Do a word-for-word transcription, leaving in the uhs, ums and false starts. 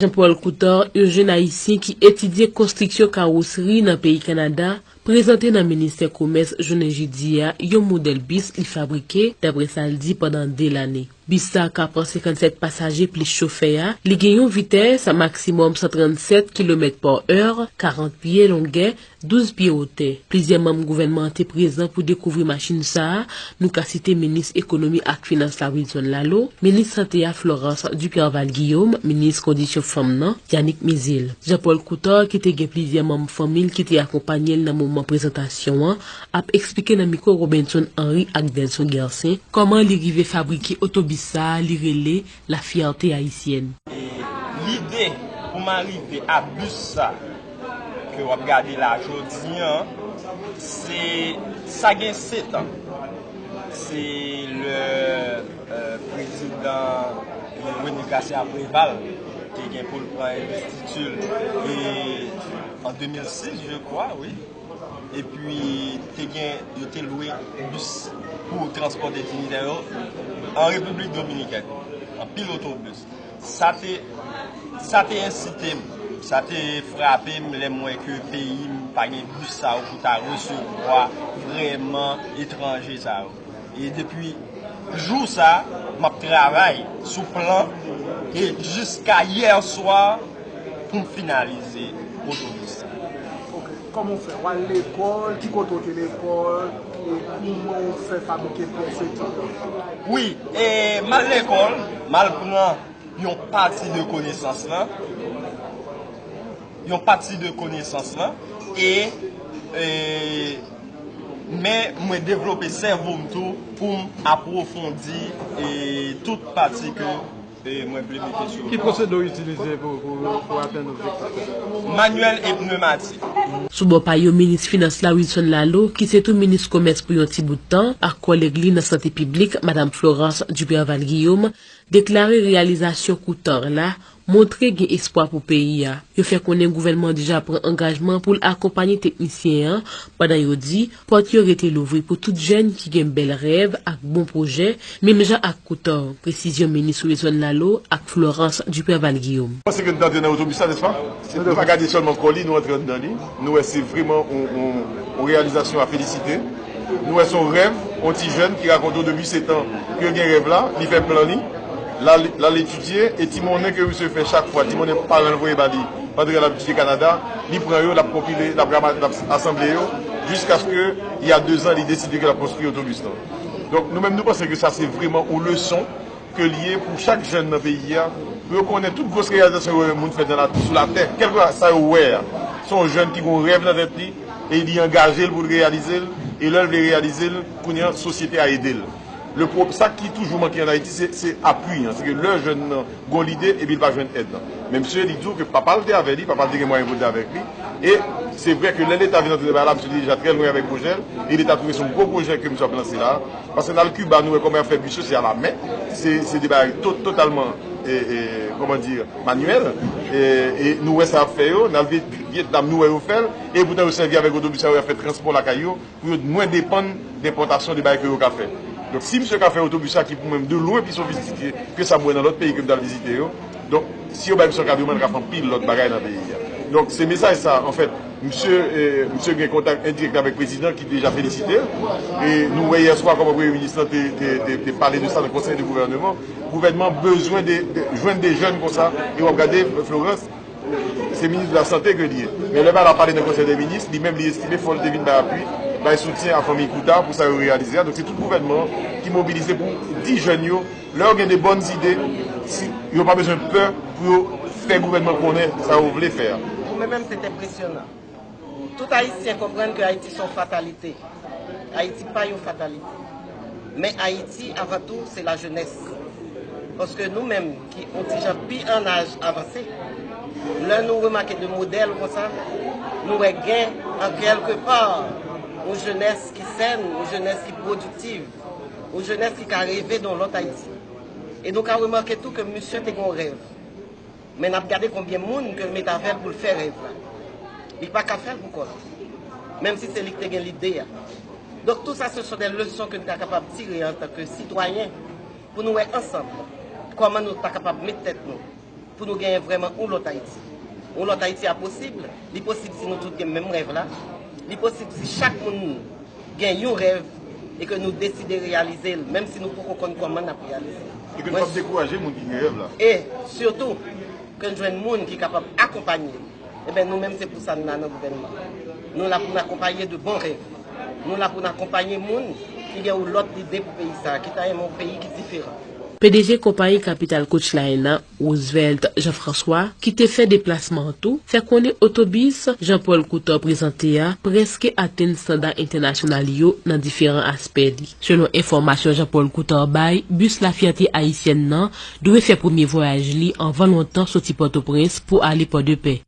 Jean-Paul Coutard, yon jèn ayisyen ki etidye konstriksyon kawosri nan peyi Kanada, prezante nan ministè komès jounen jedi a yon modèl bis li fabrike, daprè sa l di, pandan de lane. Bis sa a ka pran senkannsèt pasaje plis chofè a. Li gen yon vitès maksimòm san trannsèt kilomèt pa è, karant pye longè, douz pye wotè. Plizyè manm gouvènman an te prezan pou dekouvri machin sa a. Nou ka site minis ekonomi ak finans la, Wilson Laleau, minis sante a, Florence Duperval Guillaume, minis kondisyon fanm nan, Yanick Mézil. Jean-Paul Coutard, ki te gen plizyè manm fanmi l ki te akonpanye l nan moman prezantasyon an, ap eksplike nan mikwo Robenson Henry ak Delson Gercin kòman li rive fabrike otobis sa a li rele La Fierté Haïtienne. E lide pou m arive a bis sa ke w ap gade la jodi an, se, sa gen sèt an. Se lè, euh, prezidan Rene Gracia Preval te gen pou l pran envestiti l, e, an de mil sis, je crois, wi. Epi te gen, yo te lwe bis pou transpòte Trinidad yo an Repiblik Dominikèn. Anpil otobis. Sa te, sa te ensite m, sa te frape m lè m wè ke peyi m pa gen bis sa yo pou ta resevwa vrèman etranje sa yo. E depi jou sa, m ap travay sou plan e jiska yè swa pou m finalize otobis sa. Ok. Kòman w fè? W al lekòl? Ki kote w te lekòl? E kòman w fè fabrike pyès etidyan? Wi, e m al lekòl, m al pran yon pati de konesans lan, yon pati de konesans lan, e, e, men mwen devlope sèvo m tou pou m apwofondi, e, tout pati ke, e, mwen vle mete sou. Ki pwosedi w itilize pou, pou, pou atenn objektif sa? Manyèl e pnematik. Sou bò pa yo, minis finans la, Wilson Laleau, ki se tou minis komès pou yon ti bout tan, ak kòlèg li nan sante piblik, madam Florence Duperval Guillaume, deklare reyalizasyon Coutard la montre gen espwa pou peyi a. Yo fè konnen gouvènman an deja pran angajman pou l akonpanye teknisyen an, pandan yo di pòt yo rete louvri pou tout jèn ki gen bèl rèv ak bon pwojè, menm jan ak Coutard. Presizyon minis Wilson Laleau ak Florence Duperval Guillaume. Panse ke nou te antre nan otobis la, nèspa? Nou pa gade sèlman kò li, nou antre anndan li. Nou wè se vrèman yon, yon, yon reyalizasyon a felisite. Nou wè se yon rèv, yon ti jèn ki rakonte w depi sèt an ke l gen rèv la, li fè plan li, l al, l al etidye, e ti monnen ke misye fè chak fwa, ti monnen paran l voye ba li, pandan l ap etidye Kanada, li pran yo, l ap konpile, l ap rama-, l ap asanble yo, jiskaske, il y a deux ans, li deside ke l ap konstwi otobis lan. Donk, nou menm, nou panse ke sa se vrèman yon leson ke l ye pou chak jèn nan peyi a, pou yo konnen tout gwo reyalizasyon yo wè moun fè nan la, sou latè, kèlkeswa sa yo wè a. Se yon jèn ki gen yon rèv nan tèt li, e li angaje l pou l reyalize l, e lè l vle reyalize l, kounye a, sosyete a ede l. Le pro-, sa ki toujou manke ann Ayiti, se, se apui an. Se ke lè jèn nan gen yon lide, epi l pa jwenn èd nan. Men misye, li di w ke papa l te avè li, papa l te gen mwayen pou l te avèk li. E se vre ke lè Leta vin antre nan bagay la, misye te deja trè lwen avèk pwojè l, e Leta twouve se yon gwo pwojè ke misye ap lanse la. Paske n al Kiba, nou wè kòman y ap fè bis yo, se alamen. Se, se de bagay to-, totalman, e, e, kòman di, manyèl. E, e nou wè sa y ap fè yo, n al Vyet-, Vyetnam, nou wè yo fè l. E poutan yo sèvi avèk otobis sa yo, y ap fè transpò lakay yo, pou yo mwen depann de enpòtasyon de bagay ke yo ka fè. Donk, si misye ka fè otobis sa ki pou mwen de lwen pi sofistike ke sa m wè nan lòt peyi ke m t al vizite yo, donk, si yo bay misye ankadreman, l ka fè anpil lòt bagay nan peyi a. Donk, se mesaj sa, anfèt, misye, e, misye gen kontak endirèk avèk prezidan ki deja felisite l. E nou wè yè swa kòman premye minis lan te, te, te, te pale de sa nan konsèy de gouvèneman. Gouvènman bezwen de, de, jwenn de jèn konsa, e w ap gade, Florence, se minis de la sante ke li ye. Men lè bagay la pale nan konsèy de minis, li menm li estime fò l te vin bay apui, bay soutyen a fanmi Coutard pou sa yo reyalize a. Donk se tout gouvènman an ki mobilize pou di jèn yo, lè yo gen de bòn ide, si, yo pa bezwen pè pou yo fè gouvènman konnen sa yo vle fè a. Pou mwen menm, se te enpresyonan. Tout Ayisyen konprann ke Ayiti se yon fatalite. Ayiti pa yon fatalite. Men Ayiti, avan tou, se lajenès. Paske nou menm ki yon ti jan pi an aj avanse, lè nou remake de modèl konsa, nou wè gen, an kèlke pa, yon jenès ki sèn, yon jenès ki pwodiktiv, yon jenès ki ka reve de yon lòt Ayiti. E nou ka remake tou ke misye te gen yon rèv. Men n ap gade konbyen moun ke l met avè l pou l fè rèv la. Li pa ka fè l pou kò l. Menm si se li ki te gen lide a. Donk, tout sa, ce sont des leçons ke n ta kapab tire antanke sitwayen, pou nou wè ansanm kòman nou ta kapab met tèt nou Pou nou genyen vrèman yon lòt Ayiti. Yon lòt Ayiti a posib. Li posib si nou tout gen menm rèv la. Li posib si chak moun gen yon rèv e ke nou deside reyalize l, menm si nou poko konn kòman n ap reyalize l. E ke nou p ap dekouraje moun ki gen rèv la. E sitou, ke n jwenn moun ki kapab akonpanye nou. Eben, nou menm se pou sa n la nan gouvènman. Nou la pou n akonpanye de bon rèv. Nou la pou n akonpanye moun ki gen yon lòt lide pou peyi sa, ki ta renmen yon peyi ki diferan. P D G konpayi Capital Coach Line nan, Roosevelt Jean François, ki te fè deplasman an tou, fè konnen otobis Jean Paul Couthard prezante a prèske atenn standa entènasyonal yo nan diferan aspè li. Selon enfòmasyon Jean Paul Couthard bay, bis Lafyète Ayisyèn nan dwe fè premye vwayaj li anvan lontan soti Pòtoprens pou ale Pòdepè.